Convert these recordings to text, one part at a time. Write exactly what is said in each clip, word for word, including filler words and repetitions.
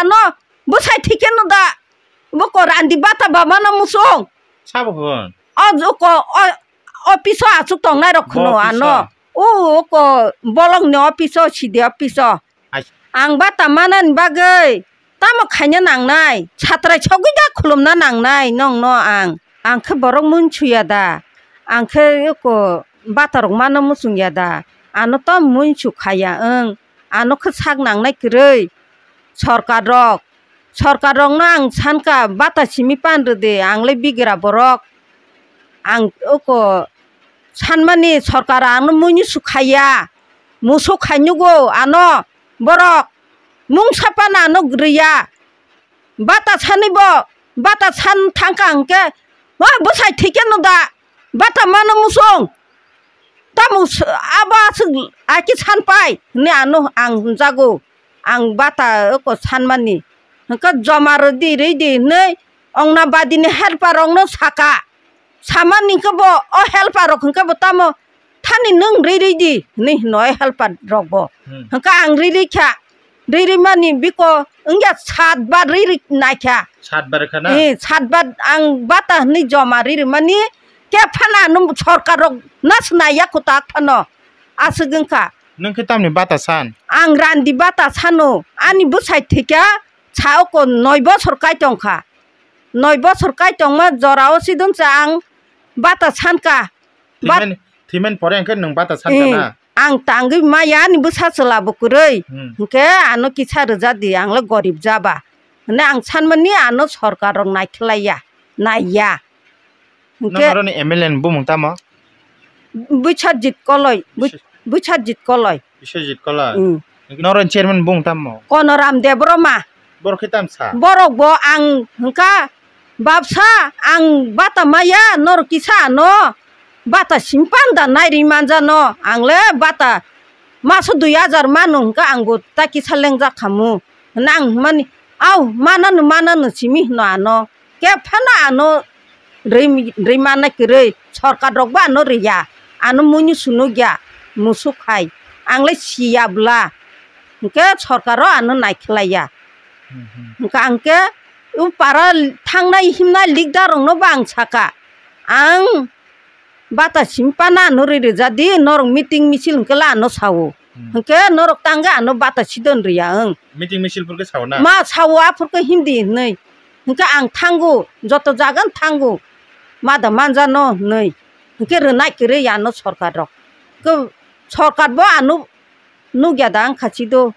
Ano bwsai thikeno da. Boko randi bata bamano musung. Sabo hwn. O joko o office o achuk tongnai rok khno ano. O oko bolong ni office o sidi office o. Ang bata manani bagwi tamo khaina nangnai? Satrai sogwi da khulumna nangnai nongno ang. Ang khe borok muinsukya da? Ang khe eko bata rok mano muchungya da? Ano tamo muinsuk khaya wng. Ano khe sak nangnai kwrwi sorkar rok. Sorkar rokno ang sankha bata simi pan rwdi, ang le bigra borok. Ang eko sanmani sorkar ano muinsuk khaya. Musuk khainukgo ano borok mungsa phano ano rwya. Bata sanwi bo, bata san thangkha hwnkhe, "Wa bwsai thikeno da, bata mano musung. Tamo s-, abo aswk aki san pai," hwnwi ano ang hwnjago. Ang bata oko sanmani. Hwnkhe joma rwdi, rwdi hwnwi Anganwadi ni helper rokno saka. Samani hwnkhe bo o helper rok hwnkhe bo tamo thani nwng rwi rwi di hwnwi hino o helper rok bo. Hmm. Hwnkhe ang rwi rwi kha, rwi rwi mani biko wngya saat bar rwi rwi naikha. Saat bar kha na? Eh, saat bar ang bata hwnwi joma rwi rwi mani khe phano ano sorkar rok na swnaiya kwtak phano aswk wngkha. Nwng khe tamni bata san? Ang randi bata sano, ani bwsai thwikha sa oko noi bosor kai tongkha. Noi bosor kai tongma jorao sidon cha ang bata sankha. Bat- Thwiman, thwiman pore hwnkhe nwng bata sankha na? Eh, ang tangwi maya ani bwsa chwla bo kwrwi. Hmm. Hwnkhe ano kisa rwja di, ang le gorib jaba. Hwnwi ang sanmani ano sorkar rok naikhlaiya, naiya. Hwnkhe nang aroni M L A ni bumung tamo? Bwsajit Koloi, bwis-, Bwsajit Koloi. Biswajit Koloi. Hmm. Norok chairman bung tamo? Konoram Debbarma. Borok khe tamsa? Borok bo ang hwnkha, "Bapsa, ang bata maya, norok kisa ano bata simi panda nairwi manjano, ang le bata maso dui hajar mano," hwnkha, ang bo ta kisa lengjak khamu. Hwnwi ang hwnmani, "Au, manano, manano," simi hwno ano. Khe phano ano rwi, rwi mannai kwrwi, sorkar rok bo ano rwya, ano muinusu nukya, musuk hai, ang le siya bwla, hwnkhe sorkar o ano naikhlaiya. Hmm, hmm. Hwnkhe ang khe o para thangnai himnai leader rok no bo ang saka, ang bata simi pano ano rwi rwja di, norok meeting misil hwnkhe le ano sao. Hmm. Hwnkhe norok tangwi ano bata sidon rwya wng. Meeting misil phurkhe sao na? Ma sao, aphurkhe himdi hwnwi. Hwnkhe ang thango, joto jaga no thango. Mada manjano hwnwi. Hwnkhe rwnai kwrwi ano sorkar rok. Khe sorkar bo ano nukya da wngkha chido.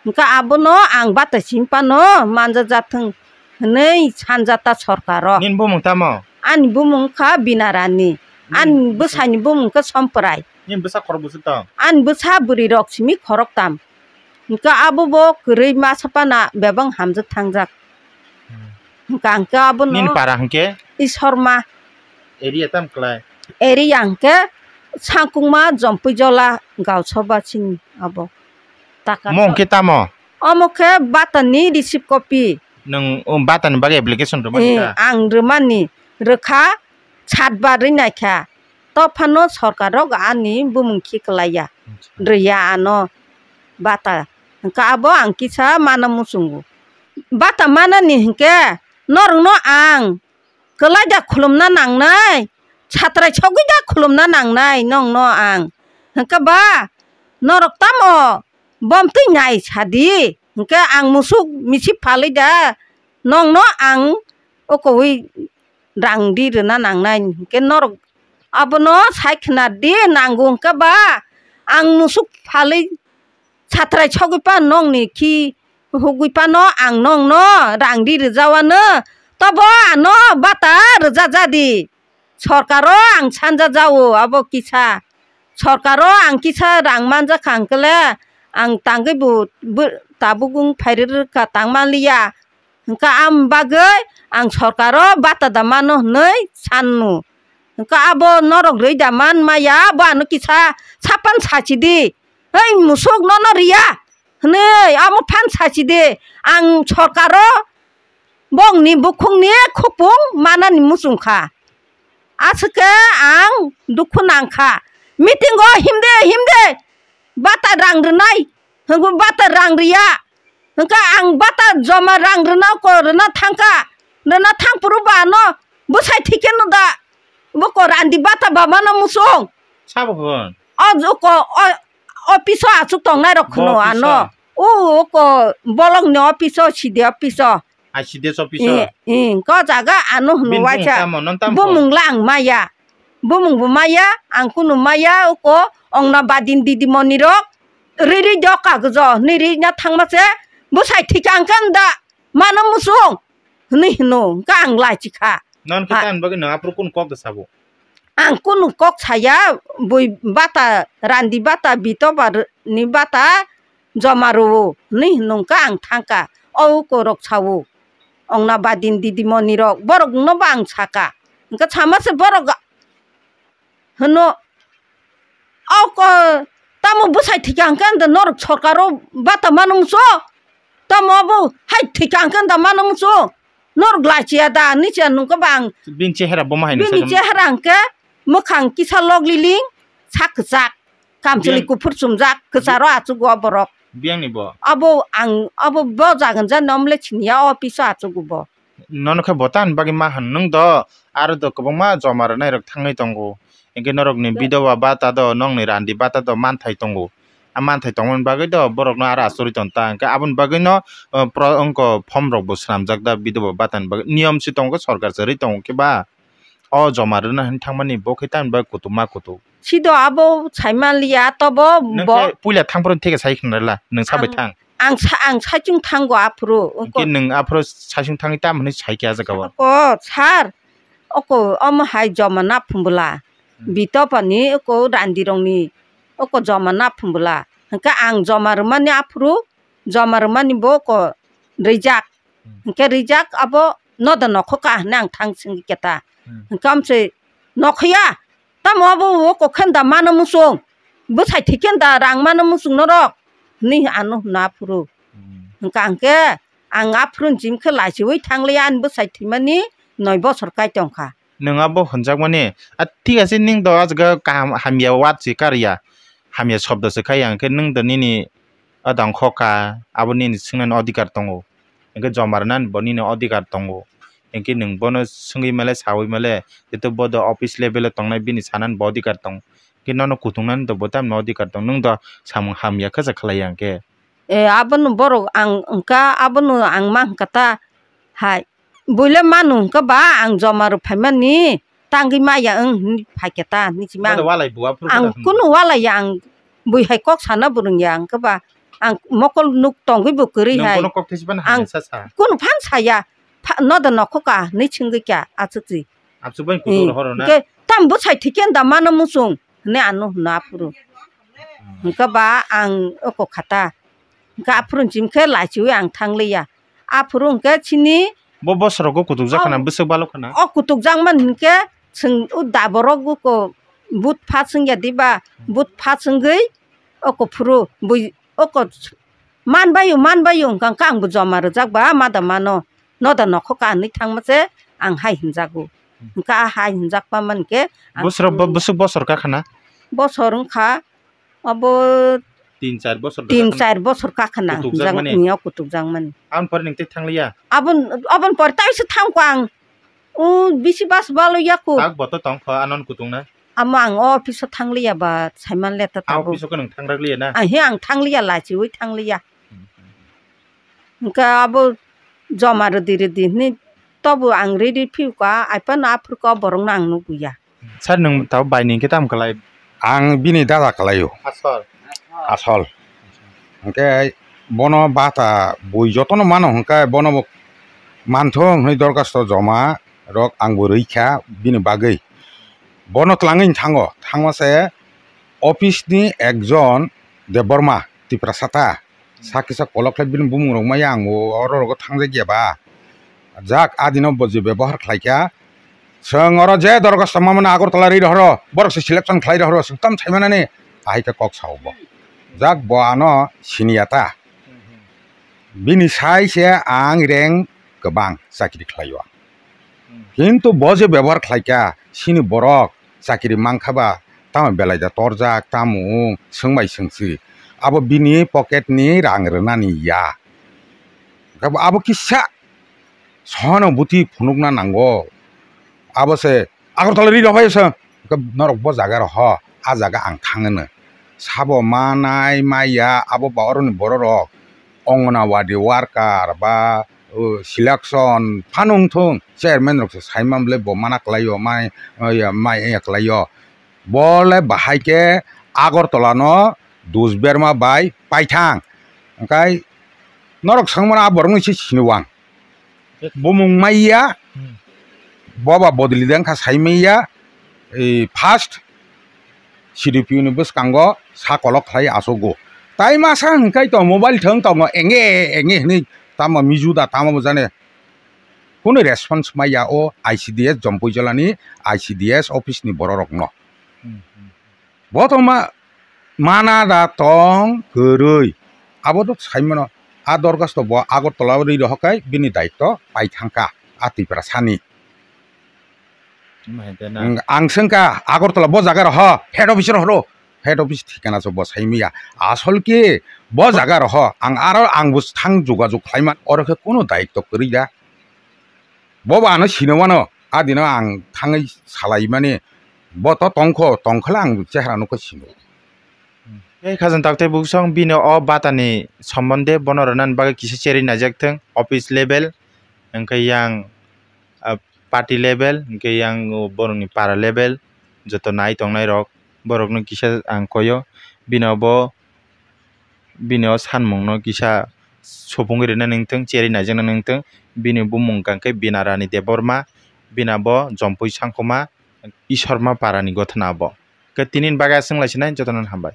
Hwnkhe abono ang bata simi pano manja jathwng hwnwi sanja ta sorkar o. Nini bumung tamo? Ani bumung wngkha Binarani. Ani bwsani bumung wngkha Somprai. Nini bwsa khorok bwswk tong? Ani bwsa bwrwi rok simi khoroktam. Hwnkhe abo bo kwrwi masa pana bebak hamjak thangjak. Hmm. Hwnkhe ang khe abono nini para hwnkhe? Isorma. Area tam klai? Area hwnkhe Sangkungma, Jompuijola, Gausaba chini abo. Taka mo to hwnkhe tamo? Omo khe batani receipt copy. Nwng, um, batani bagwi application rwmani kha? Eh, ang rwmani rwkha, satbar rwi naikha. To phano sorkar rok ani bumung khi kwlaiya, acha, rwya ano bata. Hwnkhe abo ang kisa mana muchungo. Bata manani hwnkhe norokno ang kwlai da khulumna nangnai, satrai sogwi da khulumna nangnai nongno ang. Hwnkhe ba norok tamo bomtwi nai sadi, hwnkhe ang musuk misi phalwi da nongno ang o kowi rang di rwna nangnai, hwnkhe norok abono sai khna di, nango hwnkhe ba ang musuk phalwi satrai sogwi pa nongni khi hugwi pano ang nongno rang di rwjawano, tobo ano bata rwjajadi. Sorkaro ang sanja jao abo kisa. Sorkaro ang kisa rang manjakha hwnkhe le ang tangwi bo, bo tabuk wng phai rwkha tang manliya. Hwnkhe am bagwi ang sorkaro bata da mano hwnwi sanno. Hwnkhe abo norok rwi da man maya, bo ano kisa sapan sachidi. Hei musuk nono riya hwnwi amo phan sachidi. Ang sorkaro bongni bukhukni khupung manani muchungkha. Aswkhe ang dukhu nangkha. Meeting o himde himde bata rang rwnai. Hwnkhe bata rang riya. Hwnkhe ang bata joma rang rwna ko rwna thangkha. Rwna thangphuru ba ano bwsai thikhe no da. Bo ko randi bata ba mano musung. Sabo hwn. O ko o office o achuk tongnai rok khno ano. O ko bolong ni office o sidi office o. I C D S office o. Ko jaga ano hwnwi waisa. Bumung lang maya. Bumung bo maya, ang kunu maya, uko ongna badin didi moni rok riri do kagojo, niri na thangma se bwsai thikang khe da mano musung hwnwi hwno, hwnkhe ang lai chikha. Non khe tan bagwi no aphuru kun kok da sabo? Ang kunu kok saya, bui bata, randi bata, bitoba ni bata, joma rwo hwnwi hwnwi hwnkhe ang thangkha, o uko rok sao, ongna badin didi moni rok, borok no bo ang saka, hwnkhe sama se borok hwno, o ko tamo bwsai thika hwnkhe norok sorkaro bata mano muso, tamo abo hai thika hwnkhe da mano muso, norok lai chiya da, ni chiya nungkhe bang. Bini chehera bo ma hai bini chehera hwnkhe mwkhang kisa lok liling, sak kwchak. Kamchwlwi kuphur chumjak, kwcharo achugo borok. Biyangni bo? Abo ang, abo bo jagan jan nomle chiniya, o piso achugo bo. Nono khe bo tan bagwi ma hwn nwng do, aro do kwbangma joma rwnairok thangwi tongo. Hinkhe norokni bidoba bata do, nokni randi bata do manthai tongo. A manthai tongmani bagwi do borokno aro achugwi tong ta. Hinkhe aboni bagwino, o, pro-, wngkha form rokbo swnamjak da bidoba batani bagwi. Niyom se tongo, sorkar se rwi tongo khe ba? O joma rwna hwn thangmani bo khe tamni bagwi kutuk ma kutuk. Sido abo saimanliya tobo. Nwng bo khe puila thangphuru theke sai khna rwla, nwng sabai thang. Ang sa-, ang saichung thango aphuru. Hinkhe nwng aphuru saichung thangwi tamo hwnwi sai khe a jaga o? Oko sir, oko omo hai joma na phumbula. Hmm. Bitopani oko randirokni oko joma na phumbula. Hinkhe ang joma rwmani aphuru, joma rwmani bo oko rijak. Hmm. Hinkhe rijak abo noda nokho ka hwnwi ang thang singwi keta. Hmm. Hinkhe amchwi nokhoya, tamo abo o kokhen da mano muchung, bwsai thikhen da rang mano muchung norok, hwnwi ano hwna aphuru. Hmm. Hinkhe ang khe, ang aphuru jim khe laichiwi thangliya, ani bwsai thwimani noi bosor kai tongkha. Nwng abo hwnjakmani, a, thik ase, nwng do ah jaga kaham hamya word se karya, hamya shobdo se khaiya, hinkhe nwng do nini o dang kho ka, abo nini swngnani odhikar tongo, hinkhe joma rwnani bo nini odhikar tongo, hinkhe nwng bono swngwi male sawi male, jeto bo do office level o tongnai bini sanani bo odhikar tongo, hinkhe nono kutungnani do bo tamni odhikar tongo, nwng do samung hamya khe se khlaiya hinkhe. E, abono borok ang wngkha, abono ang ma hwnkha ta hai. Buile manu hwnkhe ba ang joma rw phaimani tangwi maya wng hwnwi phaikhe ta, hinwi sima ang. Walai bo aphuru ang kunu walai ya, ang bui hai kok sana bo rwngya, hwnkhe ba ang mokol nuk tongwi bo kwrwi hai. Ang kunu phan saya, pha-, noda nokho ka hinwi swngwi kha, achukchi. Absuk bai kutung rohoro na. Hwnkhe tam bwsai thikhe da mano muchung hinwi ano hwno aphuru. Hwnkhe ba ang oko khata. Hwnkhe aphuru jim khe laichiwi ang thangliya. Aphuru hwnkhe chini bo bosorogo kutukjak khana, bwswk balok khana. O kutukjakmani hwnkhe chwng o daborok oko but pha chwngya diba, but pha chwngwi oko phuru bui oko manbaio, manbaio hwnkha hwnkhe angbo joma rwjak ba ma da mano, noda nokho ka hinwi thangma se ang hai hwnjago. Hwnkha a hai hwnjakma mankhe ang bosoro bo bwswk bosor ka khana? Bosor wngkha Abo tin char bosor tin char bosor kakha na kutukjak hwnjak mani. Nia kutukjak mani. Aboni pore nwng tei thangliya? Abon, aboni pore taisa thangkha ang. O bisi bas balo yaku. Tak boto tongkho anon kutung na. Amo ang o office o thangliya ba saiman le ta. A tabuk office o khe nwng thangrak liya na? Ahe ang thangliya, lachiwi thangliya. Hwnkhe abo joma rwdi rwdi hwnwi tobo ang riri phiyuka, aphano aphurkha o borokno ang nuguya. Sir, nwng tabuk bai ni hwnkhe tamo khlai? Ang bini dada khlaio. Asol. Asol. Hwnkhe bono bata bui jotono mano hwnkhe bono bo manthung hwnwi dorkhasto joma rok ang bo rwikha bini bagwi. Bono twlangwi thango, thangma se office ni ekjon Debbarma Tiprasa ta. Sak kisa kolok khlai bini bumung rok maya ang o oro rogo thangjak ya ba. Jak adino bo je bebohar khlai kha. Chwng oro je dorkhasto mamani Agartala ri rohoro, borok se selection khlai rohoro, chwng tam saimanani ahai khe kok sao bo. Jak bo ano siniya ta. Bini sai se ang reng kwbang chakri khlai o. Kintu bo je bebohar khlai kha, sini borok chakri mankha ba, tamo belai da torjak, tamo wng, swng bai swng si. Abo bini pocket ni rang rwnani ya. Abo kisa sohano buti phunukna nango. Abo se Agartala ri rok phai se norok bo jaga rok ho, a jaga ang thang hwno. Sabo manai maya abo ba oroni borok rok Anganwadi worker ba, uh, selection phano wngthung, chairman rok se sai man bwle bo mana kwlaio, mai, mai ya kwlaio. Bo le bahai khe Agartala no Dusberma bai paithang. Hwnkhe norok swngmano a borok no se sini wang. Bumung maiya, hmm, boba bodoli de wngkha sai maiya, ei first C D P O ni bwskango sa kolok khlai achugo. Tai masa hwnkhe to mobile thwng tongo enge enge hwnwi tamo miju da tamo bo jani. Kunu response maiya o I C D S Jompuijala ni I C D S office ni borok rok no. Hmm, hmm. Bo to ma, mana da tong kwrwi. Abo to sai mano. A dorkhasto bo Agartala ri rohor khai bini daitto pai thangkha a Tiprasani. Ang, ang swngkha Agartala bo jaga roho, head office rohoro. Head office thikana so bo sai maya. Asol ki bo jaga roho, ang aro ang bo thang jogajog khlai man. Oro khe kunu daitto kwrwi da. Bo ba ano sino mano. A dino ang thangwi salai mani, bo to tongkho, tongkhala ang chehra nukho sino. Tei khajang takte buksong bini o batani sombonde bono rwnani bagwi kisa cherwi naijak thung, office level, hwnkhe yang, ah, party level, hwnkhe yang borokni para level, joto nai tongnai rok, borokno kisa ang koyo, bini o bo, bini o sanmungno kisa supungwi rwna nangthung, cherwi naijakna nangthung. Bini bumung hwnkha khe Binarani Debbarma, bini bo Jompui Sangkuma, Isorma parani gothana bo. Khe tinini bagwi aswk lai sinai, jotono hambai.